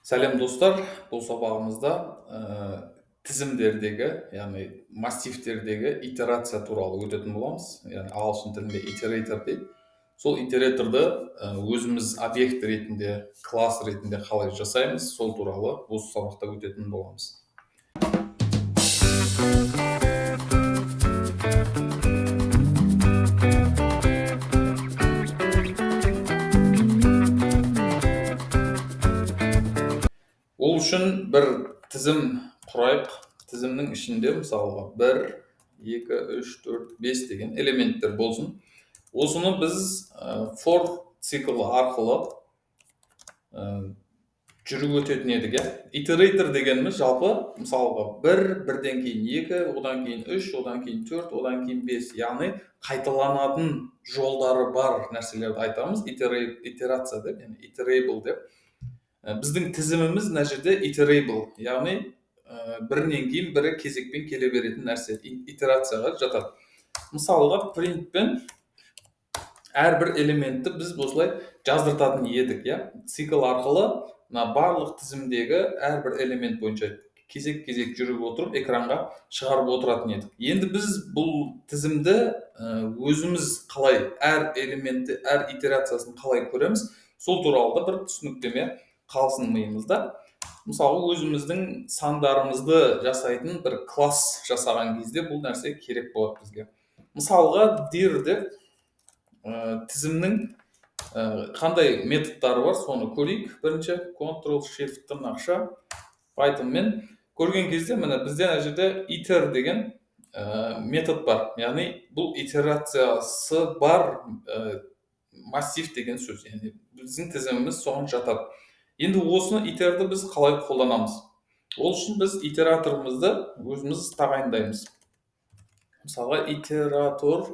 Сәлем, достар! Бұл сабағымызда тізімдердегі, яғни массивтердегі итерация туралы өтетін боламыз. Яғни ағылшын тілінде iterator дейді. Сол итераторды өзіміз объект ретінде, класс ретінде қалай жасаймыз, сол туралы осы сабақта өтетін боламыз. Ол үшін бір тізім құрайық. Тізімнің ішінде, мысалға, 1, 2, 3, 4, 5 деген элементтер болсын. Осыны біз for циклы арқылы жүріп өтетін едік, иә. Iterator дегеніміз жалпы, мысалға, 1, бірден кейін 2, одан кейін 3, одан кейін 4, одан кейін 5, яғни қайталанатын жолдары бар нәрселерді айтамыз итерация деп, яғни iterable деп. Біздің тізіміміз мына жерде iterable, яғни бірінен кейін бірі кезекпен келе беретін нәрсе, итерацияға жатады. Мысалға, print-пен әрбір элементті біз осылай жаздыртатын едік, иә. Цикл арқылы мына барлық тізімдегі әрбір элемент бойынша кезек кезек жүріп отырып, экранға шығарып отыратын едік. Енді біз бұл тізімді өзіміз қалай әр элементті, әр итерациясын қалай көреміз, сол туралы да бір түсініктеме қалсын миымызда. Мысалы, өзіміздің сандарымызды жасайтын бір класс жасаған кезде бұл нәрсе керек болады бізге. Мысалға, dir деп тізімнің қандай методтары бар, соны көрейік. Бірінші Ctrl Shift тырнақша Pythonмен көрген кезде, міне, бізде ана жерде iter деген метод бар, яғни бұл итерациясы бар массив деген сөз, яғни біздің тізіміміз соған жатады. Енді осыны, iterді біз қалай қолданамыз? Ол үшін біз итераторымызды өзіміз тағайындаймыз. Мысалға, итератор,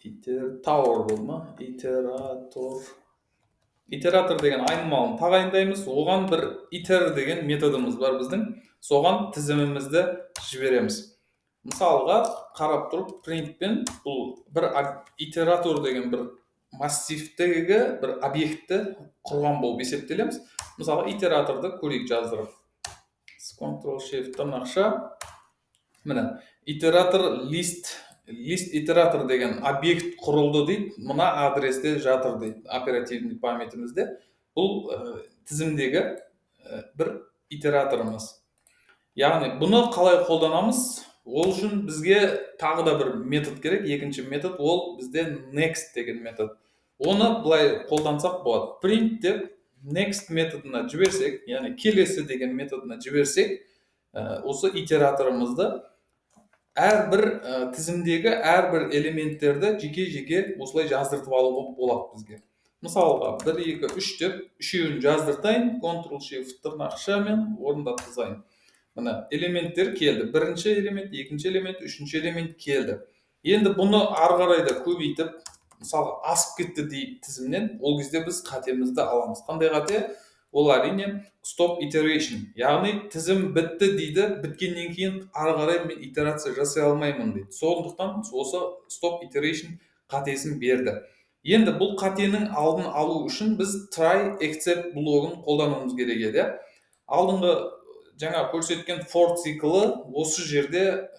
iter болды ма, итератор, итератор деген айнымалыны тағайындаймыз. Оған бір iter деген методымыз бар біздің, соған тізімімізді жібереміз. Мысалға, қарап тұрып, print-пен бұл бір итератор деген бір массивтегі бір объектті құрған болып есептелеміз. Мысалы, итераторды көрейік жаздырып. Ctrl Shift тырнақша, міне, итератор list, list итератор деген объект құрылды дейді, мына адресте жатыр дейді оперативный памятімізде. Бұл тізімдегі бір итераторымыз. Яғни бұны қалай қолданамыз? Ол үшін бізге тағы да бір метод керек, екінші метод, ол бізде next деген метод. Оны былай қолдансақ болады: print деп next методына жіберсек, яғни келесі деген методына жіберсек, осы итераторымызды әрбір тізімдегі әрбір элементтерді жеке жеке осылай жаздыртып алуға болады бізге. Мысалға, 1, 2, 3 деп үшеуін жаздыртайын, Ctrl Shift тырнақшамен орындатқызайын. Міне, элементтер келді: бірінші элемент, екінші элемент, үшінші элемент келді. Енді бұны ары қарай да көбейтіп, мысалға, асып кетті дейік тізімнен, ол кезде біз қатемізді аламыз. Қандай қате ол? Әрине, stop iteration, яғни тізім бітті дейді, біткеннен кейін ары қарай мен итерация жасай алмаймын дейді. Сондықтан осы stop iteration қатесін берді. Енді бұл қатенің алдын алу үшін біз try except блогын қолдануымыз керек еді, иә. Алдыңғы жаңа көрсеткен for циклы осы жерде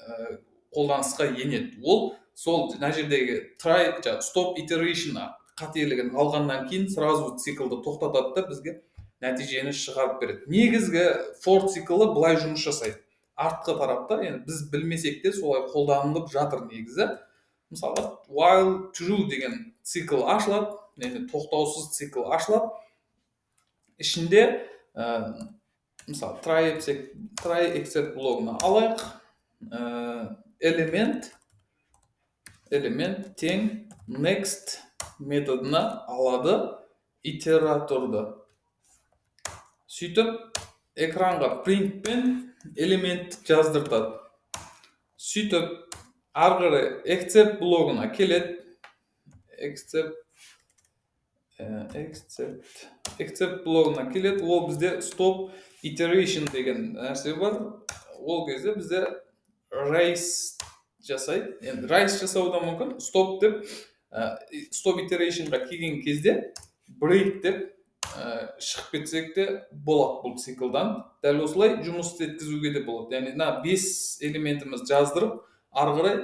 қолданысқа енеді. Ол сол мына жердегі try, stop iteration қателігін алғаннан кейін сразу циклды тоқтатады да, бізге нәтижені шығарып береді. Негізгі for циклы былай жұмыс жасайды артқы тарапта, енді біз білмесек те, солай қолданылып жатыр негізі. Мысалға, while true деген цикл ашылады, яғни тоқтаусыз цикл ашылады. Ішінде мысалы, try except блогына алайық, элемент, элемент тең next методына алады итераторды. Сөйтіп, экранға print-пен элемент жаздыртады. Сөйтіп, ары қарай except блогына келеді. Except, except, except блогына келеді. Ол бізде stop iteration деген нәрсе бар. Ол кезде бізде raise жасайды. Енді raise жасауы да мүмкін. Stop деп, stop iterationға келген кезде break деп Шығып кетсек те болады бұл циклдан. Дәл осылай жұмыс істеткізуге де болады, яғни мына бес элементімізді жаздырып, ары қарай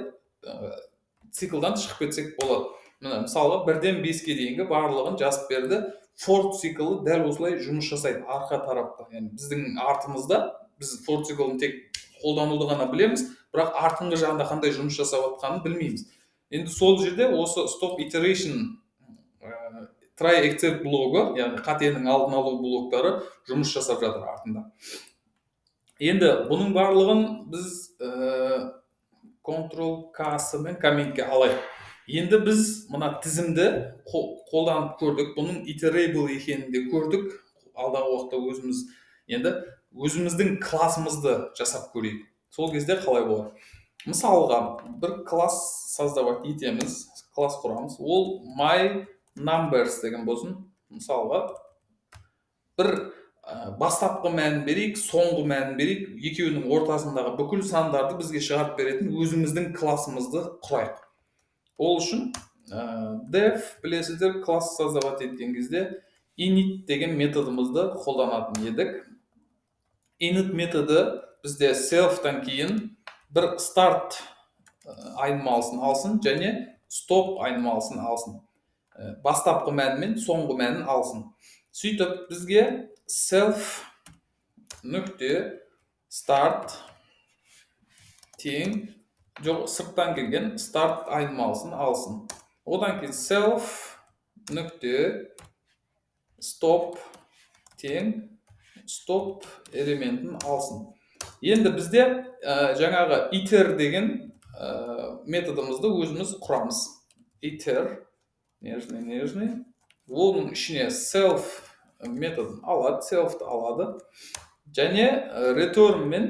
циклдан шығып кетсек болады. Міне, мысалы, 1-ден 5-ке дейінгі барлығын жазып берді. For циклы дәл осылай жұмыс жасайды арқа тарапта, яғни біздің артымызда. Біз for циклын тек қолдануды ғана білеміз, бірақ артыңғы жағында қандай жұмыс жасап жатқанын білмейміз. Енді сол жерде осы stop iteration, try except блогы, яғни қатенің алдын алу блоктары жұмыс жасап жатыр артында. Енді бұның барлығын біз Ctrl K мен комментке алайық. Енді біз мына тізімді қолданып көрдік, бұның iterable екенін де көрдік. Алдағы уақытта өзіміз енді өзіміздің классымызды жасап көрейік. Сол кезде қалай болады? Мысалға, бір класс создавать етеміз, класс құрамыз. Ол my numbers деген болсын. Мысалға, бір бастапқы мәнін берейік, соңғы мәнін берейік, екеуінің ортасындағы бүкіл сандарды бізге шығарып беретін өзіміздің классымызды құрайық. Ол үшін def, білесіздер, класс создавать еткен кезде init деген методымызды қолданатын едік. Init методы бізде self-тан кейін бір start айнымалысын алсын және stop айнымалысын алсын, бастапқы мәні мен соңғы мәнін алсын. Сөйтіп, бізге self нүкте start тең, жоқ, сырттан келген start айнымалысын алсын. Одан кейін self нүкте stop тең stop элементін алсын. Енді бізде жаңағы iter деген методымызды өзіміз құрамыз. Iter нежный, нежный, оның ішіне self методын алады, self-ті алады және return мен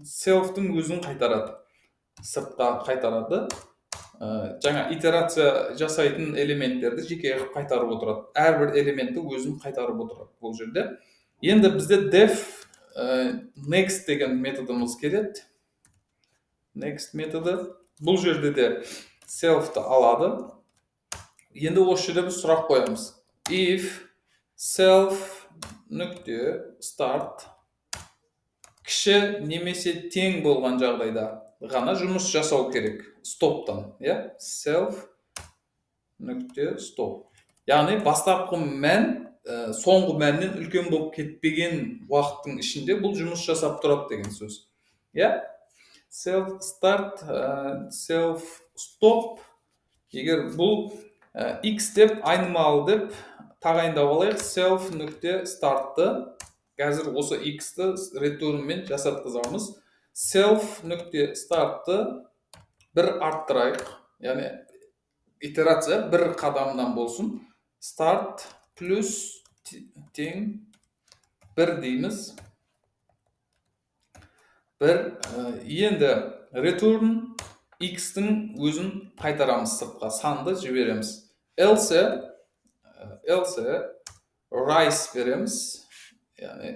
self-тің өзін қайтарады, сыртқа қайтарады. Жаңа итерация жасайтын элементтерді жеке қылып қайтарып отырады, әрбір элементті өзін қайтарып отырады бұл жерде. Енді бізде def next деген методымыз келеді. Next методы бұл жерде де self-ті алады. Енді осы жерде біз сұрақ қоямыз: if self нүкте start кіші немесе тең болған жағдайда ғана жұмыс жасау керек стоптан, иә. Self нүкте stop, яғни бастапқы мән соңғы мәннен үлкен болып кетпеген уақыттың ішінде бұл жұмыс жасап тұрады деген сөз, иә. Self start, self stop. Егер бұл x деп, айнымалы деп тағайындап алайық self нүкте стартты. Қазір осы x-ті return мен жасатқызамыз. Self нүкте стартты бір арттырайық, яғни итерация бір қадамнан болсын. Start плюс тең бір дейміз, бір. Енді return x-тің өзін қайтарамыз, сыртқа санды жібереміз. Else raise береміз, яғни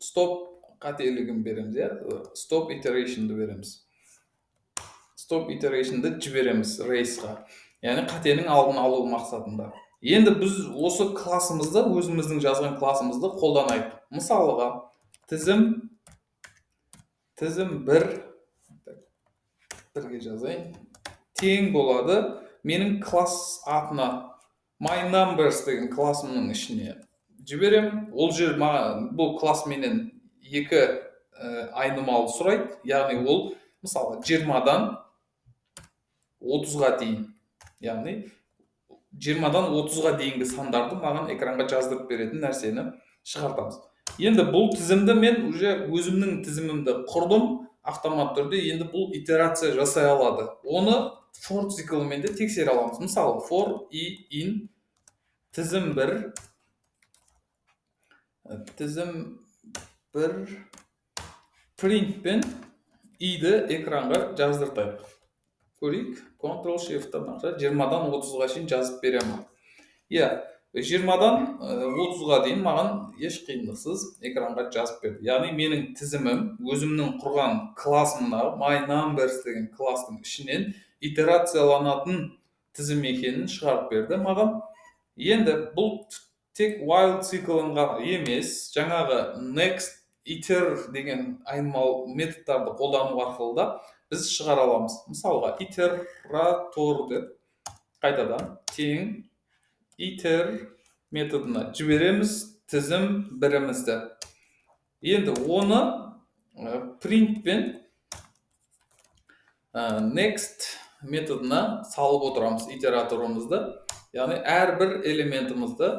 stop қателігін береміз, иә, stop iteration'ды береміз. Stop iteration'ды жібереміз raise-ға, яғни қатенің алдын алу мақсатында. Енді біз осы классымызды, өзіміздің жазған классымызды қолданайық. Мысалға, тізім бір, бірге жазайын, тең болады менің класс атына, my numbers деген классымның ішіне жіберемін. Ол жер маған бұл класс менен екі айнымалы сұрайды, яғни ол, мысалы, 20-дан 30-ға дейін, яғни 20-дан 30-ға дейінгі сандарды маған экранға жаздырып беретін нәрсені шығартамыз. Енді бұл тізімді мен уже өзімнің тізімімді құрдым автомат түрде. Енді бұл итерация жасай алады. Оны for циклымен де тексере аламыз. Мысалы, for i in тізім бір, тізім бір, print пен i-ді экранға жаздыртайық, көрейік. Ctrl Shift, 20-дан 30-ға шейін жазып бере ма? Иә, 20-дан 30-ға дейін маған еш қиындықсыз экранға жазып берді. Яғни менің тізімім өзімнің құрған классымдағы my numbers деген класстың ішінен итерацияланатын тізім екенін шығарып берді маған. Енді бұл Тек while циклын ғана емес, жаңағы next, iter деген айнымалы методтарды қолдану арқылы да біз шығара аламыз. Мысалға, итератор деп қайтадан тең iter методына жібереміз тізім бірімізді. Енді оны print пен next методына салып отырамыз итераторымызды, яғни әрбір элементімізді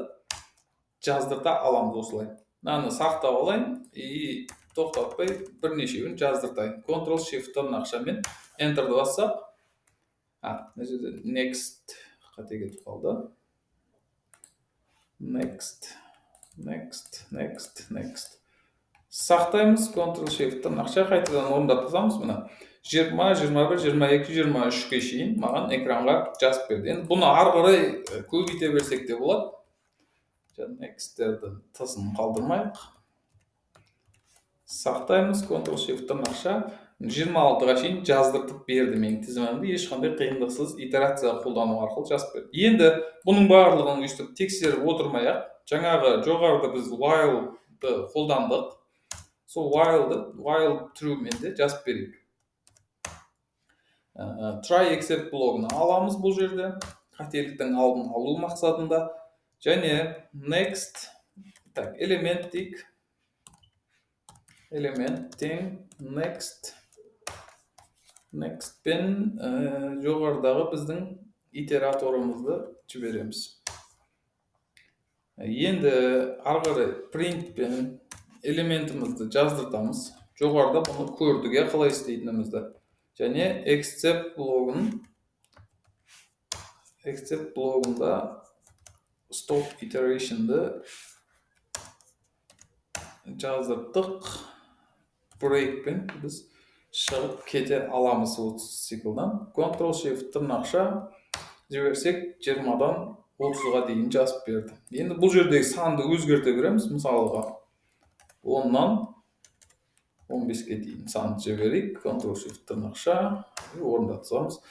жаздырта аламыз осылай. Мынаны сақтап алайын и тоқтатпай бірнешеуін жаздыртайын. Ctrl Shift тырнақшамен Enter ді бассақ, мына жерде next қате кетіп қалды. Next, next, next, next. Сақтаймыз, Ctrl Shift тырнақша, қайтадан орындатқызамыз. Мына 20, 21, 22, 23-ке шейін маған экранға жазып берді. Енді бұны ары қарай көбейте берсек те болады. Next-тердің тысын қалдырмайық. Сақтаймыз, Ctrl Shift тырнақша, 26-ға шейін жаздыртып берді менің тізімімді, ешқандай қиындықсыз итерация қолдану арқылы жазып берді. Енді бұның барлығын өйстіп тексеріп отырмай ақ, жаңағы жоғарыда біз while-ды қолдандық, сол while-ды while true мен де жазып берейік. Try except блогын аламыз бұл жерде қателіктің алдын алу мақсатында және next, так, элемент дейік, элемент тең next, next пен жоғарыдағы біздің итераторымызды жібереміз. Енді ары қарай print пен элементімізді жаздыртамыз. Жоғарыда бұны көрдік, иә, қалай істейтінімізді. Және except блогында stop iteration ді жаздырттық. Break пен біз шығып кете аламыз осы циклдан. Ctrl Shift тырнақша жіберсек, 20-дан 30-ға дейін жазып берді. Енді бұл жердегі санды өзгерте береміз. Мысалға, 10-нан 15-ке дейін санды жіберейік. Ctrl Shift тырнақша, орындатсамыз,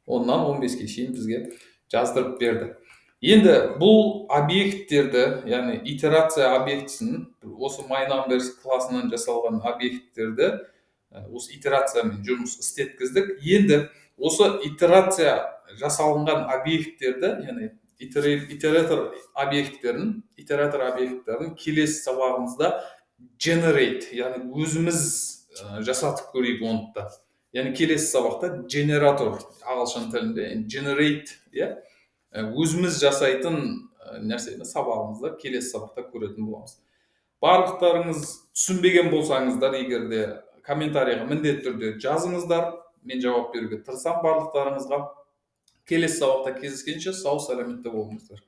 10-нан 15-ке шейін бізге жаздырып берді. Енді бұл объекттерді, яғни итерация объектісін, осы myNumbers классынан жасалған объекттерді осы итерациямен жұмыс істеткіздік. Енді осы итерация жасалынған объекттерді, яғни итератор объекттерін келесі сабағымызда generate, яғни өзіміз жасатып көрейік оны да. Яғни келесі сабақта генератор, ағылшын тілінде generate, иә, өзіміз жасайтын нәрсені сабағымызда, келесі сабақта көретін боламыз. Барлықтарыңыз түсінбеген болсаңыздар, егер де комментарийға міндетті түрде жазыңыздар, мен жауап беруге тырысамын барлықтарыңызға. Келесі сабақта кездескенше сау сәлеметте болыңыздар.